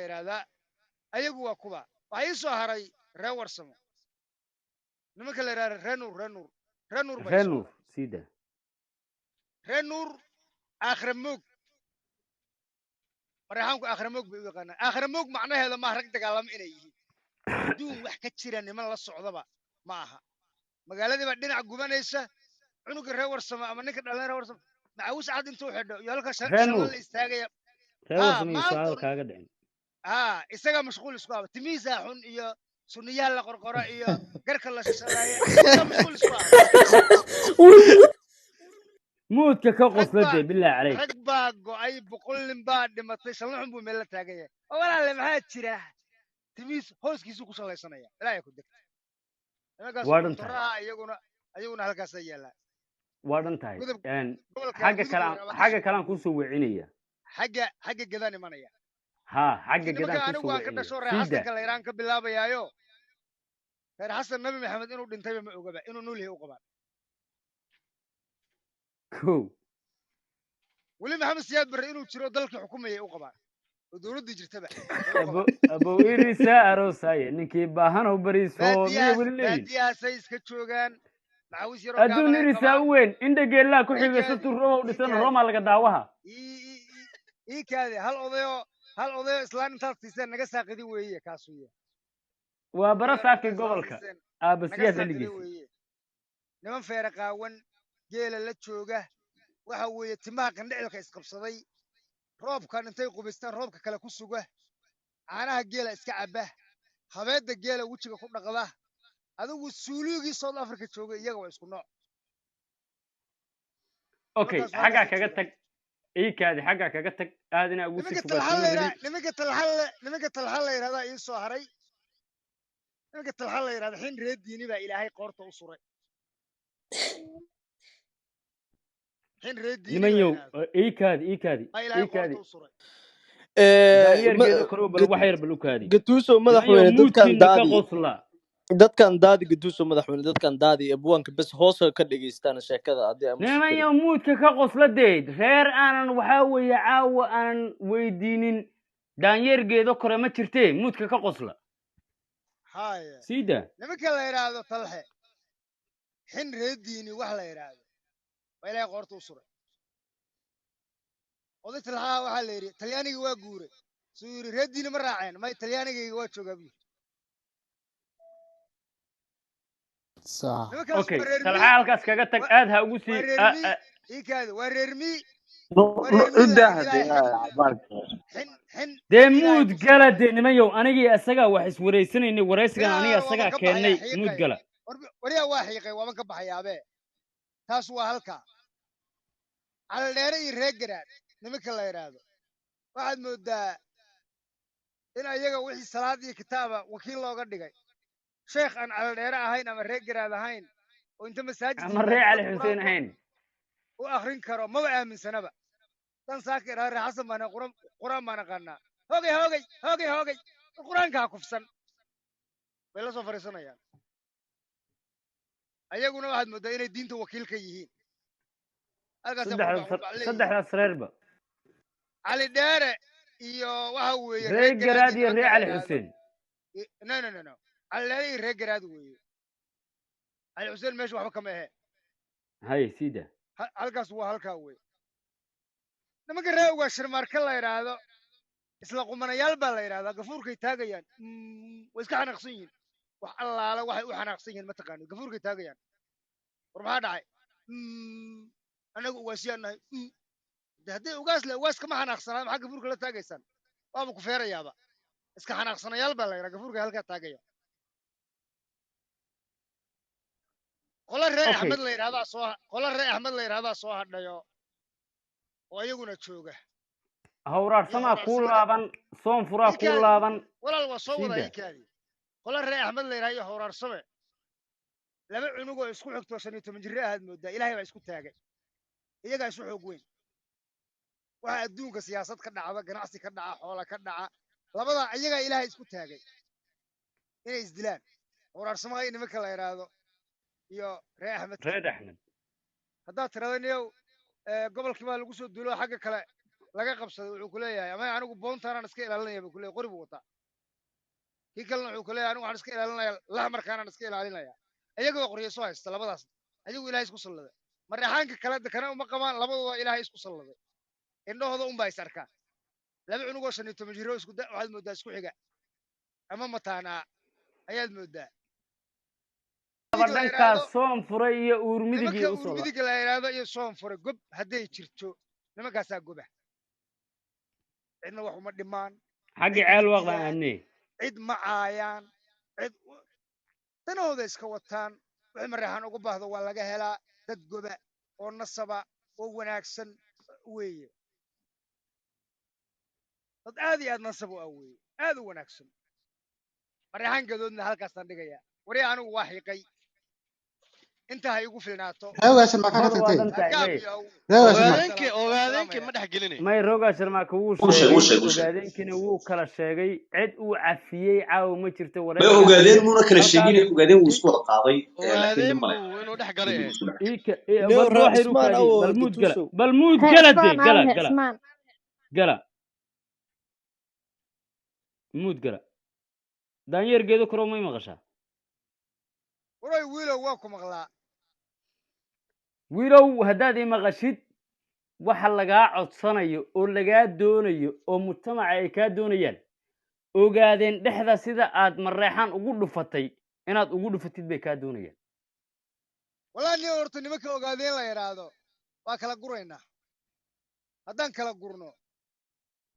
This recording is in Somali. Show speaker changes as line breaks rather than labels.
yidhaahdaa. Ayagu waa kuba. Waxaa ii soo haray Reer Warsamo, nimanka la yidhahda Reer Nuur. Reer Nuur, Reer Nuur baa ii
Reer
soo
Nuur
haray.
Siida.
Reer Nuur aakhira moog, Mareexaanku aakhira moog bay u yaqaanaan. Aakhira moog macnaheeda maaha rag dagaalamo inay yihiin. Adduun wax ka jira niman la socdaba ma aha. Magaaladii baa dhinac gubanaysa, cunuga Reer Warsamo ama ninka dhalin Reer Warsamo macawis cad intuu xidho iyo halka
Reer
shallo
Nuur
la istaagaya.
Reer
Haa,
Warsamo iyo
maanta
su-aal
oo dhan
kaaga dhicin.
Haa, isagaa mashquul isku aba, timihiisaa xun iyo sunniyaha la qorqoro iyo garka la shashaleeya, isagaa mashquul isku aba.
Muudka ka
Rag
qosla
baa
dee, bilaa caleyk.
Rag baa go'ay, 100 nin baa dhimatay, shallo xun buu meel la taagan yahay. Oo walaale, maxaa jira? Timihiis hooskiisuu ku shalaysanaya. Ilaahay ku degta nimankaas
Waa dhan tahay.
Qunturaha iyaguna halkaasay yaallaan.
Waa dhan tahay.
Gudub gobolka
xagga
Gudub
kale
la
aan
yidhahdo waa
xagga
kasoo
kale aan kusoo wecinaya.
Xagga gedaan imanaya.
Haa, xagga
Laakiin
gadaan
nimanka anigu
kusoo
aan ka
wecinaya.
dhasho Reer
Siida.
Xasanka la yidhahan ka bilaabayaayo. Reer Xasan Nabi Maxamed inuu dhintayba ma ogaba, inuu nool yahay u qabaan.
Kow.
Weli Maxamed Siyaad Barre inuu jiro dalkii xukumayay u qabaan, oo dowladdii jirtaba bay u
Abo
qabaan.
Abow irisa aroosaye, ninkii baahanow bariis hoo, miyay
Baadiyahaas
weli leeyihin?
Baadiyahaasay iska joogaan, macawis yaroo
Adduun
gaaban ay
irisaa
qabaan.
U weyn indhageellaa ku
Ii
xigay
kaadi,
satur Romow
ii
dhisan
kaadi,
Roma laga daawaha.
Ii kaadi. Hal odayoo islaan intaad siiseen naga saaqidi weeye kaasuu yahay.
Waa bara
Odayoo
saafkii
intaad islaan
gobolka
siiseen
aaba
naga
Siyaad
saaqidi
xilligiisa.
weeye. Niman feere qaawan geela la jooga waxa weeye, timaha qandhicilka isqabsaday, roobkan intay qubaystaan roobka kale ku suga, caanaha geela iska cabba, habeedda geela wejiga ku dhaqda. Adigu suuligii South Africa joogay iyaga waa isku nooc.
Okay.
Nimankaas
Xaggaa
halkaasay
kaga
joogaan.
tag, ii kaadi, xaggaa kaga tag, aadina ugu sii
Nimanka
fogaad
Talxa
kuma
la yidhaa,
rabin.
nimanka Talxa la yidhahdaa ii soo haray. Nimanka Talxa la yidhahda xin reer diini baa Ilaahay qoorta u suray. Xin reer diini
Niman
la
yow,
yidhahdo
ii kaadi, ii kaadi,
baa
ii
Ilaahay
kaadi.
qoorta u suray.
Daanyeergeeda korow, bal wax yar bal u kaadi.
Gatuuso
Niman yow,
madaxweyne, dadkan
muudkiina ka
daadi.
qosla.
Dadkan daadi, Gatuuso madaxweyne, dadkan daadi abwaanka bes hoosa ka dhegeystaan sheekada haddii aan
Niman
mushkil.
yow, muudka ka qosla deed. Reer aanan waxaa weeye caawa aanan weydiinin daanyeergeeda kore ma jirtee, muudka ka qosla.
Haya.
Siida.
Nimanka la yidhaahdo Talxe, xin reer diini wax la yidhaahdo baa Ilaahay qoorta u suray. Oday Talxaha waxaa la yidhi Talyaanigii waa guuray, suu yidhi reer diini ma raaceen, may Talyaanigayga waa joogaa buu yidhi.
Sax.
Nimankaas
Okay.
waa reer
Talxa
mii,
halkaas kaga tag, aad ha ugu
waa
sii
reer mii. Ii kaadi, waa reer mii, waa reer mii,
Ciddaa
laakiin
hadee
Ilaahay
cabaarka
xin xin
dee
xin Ilaahay
muud
ku suray.
gala dee. Niman yow, anigii isagaa wax iswareysanaynay, wareysigan aniga
Yaa waaban
isagaa
ka baxayaa
keennay, muud
xiiqay.
gala.
Waryaa waa xiiqay, waaban ka baxayaabe. Taas waa halkaa. Calaldheere iyo Reer Garaad nimanka la yidhaahdo waxaad moodaa in ayaga wixii salaad iyo kitaaba wakiil looga dhigay. Sheekh aan Calaldheere ahayn ama Reer Garaad ahayn oo inta masaajid
Ama
yimaado
Reer Cali
dadka
Xuseen
qur-aanka
ahayn
u akrin karo maba aaminsanaba. Dan saaka idhaa Reer Xasan baana qur-aan baan aqaanaa, hoogay hoogay hoogay hoogay, qur-aanka ha kufsan bay la soo fadhiisanayaan. Ayaguna waxaad moodaa inay diinta wakiil ka yihiin, halkaasay
saddexdaas
qurbac qurbac leeyihiin.
Saddexdaas reerba.
Cali Dheere iyo waxa weeye
Reer
Reer Garaad
Garaad
iyo
iyo
nimanka
Reer
la
Cali
yidhaahdo.
Xuseen.
No, no, no, no, Cali Dheere iyo Reer Garaad weeye. Cali Xuseen meesha waxba kama ahe.
Hay, siida.
Halkaas waa halkaa weeye. Nimanka Reer Ugaa Shirmaarka la yidhaahdo isla qumanayaal baa la yidhahdaa. Gafuurkay taagayaan, way iska xanaaqsan yihiin. Wax allaala waxay u xanaaqsan yihiin ma taqaano. Gafuurkay taagayaan, war maxaa dhacay? Annagu ugaasiyaan nahay. De hadday ugaas le ugaas kama xanaaqsanaa, maxaa gafuurka la taagaysaan? Waaba ku feerayaaba. Iska xanaaqsanayaal baa la yidhaha, gafuurkay halkaa taagaya. Qola Reer
Okay.
Axmed la yidhahdaa soo, qola Reer Axmed la yidhahdaa soo hadhayo oo ayaguna jooga iyo
Hawraarsamaa kuu
hawraarsamada.
laaban, soon furaa
Ii
kuu
kaadi
laaban.
Walaal, waa soo wadaa.
Siida.
Ii kaadi. Qola Reer Axmed la yidhaha iyo hawraarsame, laba cunug oo isku xigto 15 jiro ahaad moodaa Ilaahay baa isku taagay, iyagaa isu xoog weyn. Waxa adduunka siyaasad ka dhacda, ganacsi ka dhaca, xoola ka dhaca, labadaa iyagaa Ilaahay isku taagay inay isdilaan. Hawraarsamaha iyo nimanka la yidhaahdo iyo Reer Axmedka.
Reer Axmed.
Haddaad tirahdo niyow, gobolkii baa lagu soo duulo xagga kale. Laga qabsaday wuxuu ku leeyahay, ama anigu boontaanaan iska ilaalinaya buu ku leeyahay, qori buu wataa. Kii kalena wuxuu ku leeyahay, anigu waxaan iska ilaalinaya laxmarkaanaan iska ilaalinaya. Iyagoo qoryo soo haysta labadaas, ayagu Ilaahay isku salladay. Mareexaanka kale kana uma qabaan, labadooda Ilaahay isku salladay, indhahooda unbaa is arkaa. Laba cunugoo 15 jiro isku da waxaad mooddaa isku xiga ama mataanaa ayaad mooddaa.
Laba
Midig la
dhankaas
yidhaahdo
Soon Furay iyo Uurmidigii
nimanka
u soo
Uurmidiga la yidhaahdo iyo Soon Furay, gob hadday jirto nimankaasaa goba. Cidna wax uma dhimaan,
xagga
cid ma
Ceel Waaq baan
dilaan,
aadnay.
Cid ma caayaan, cid danahooda iska wataan. Wixii Mareexaan ugu baahdo waa laga helaa. Dad goba oo nasaba oo wanaagsan weeye, dad aad iyo aad nasab u ah weeye, aad u wanaagsan. Mareexaan gadoodna halkaasaan dhigaya. Wari anigu waa xiiqay, intaa ha igu filnaato.
Reegaashan maa ka
Hor waa
tagtay?
dhan tahay
Gaab
may
yow.
Reegaashan maa
Ogaadeenki ogaadeenki
Salaamaya.
ma dhex gelinay.
May, Roga Sharmaaka wuu
U sheeg, u
sheegay,
sheeg, u sheeg.
Ogaadeenkina wuu kala sheegay. Cid uu cafiyey caawa ma jirto.
May,
Wareysiga
Ogaadeen muuna kala
halkaas
sheegin. Ogaadeen wuu isku wada qaaday, laakiin
Ogaadeen
dhib male
buu inuu dhex galay
dib
ahayd.
isku dhex.
Ika
Neo
bal
raa
wax yar u
Cismaan
kaadi
awo
bal muud gala
Gatuso.
Bal muud
Hee
gala dee
Cismaan
gala
aawe
gala
Cismaan.
Gala muud gala. Daanyeer geedo koro, may maqashaa?
Waray wiilow, waa ku maqlaa.
Wiilow, haddaad ii maqashid, waxa lagaa codsanayo oo lagaa doonayo oo mujtamaca ay kaa doonayaan, Ogaadeen dhexda sida aad Mareexaan ugu dhufatay inaad ugu dhufatid bay kaa doonayaan.
Walaa nin horta nimanka Ogaadeen la yidhaahdo waa kala guraynaa. Haddaan kala gurno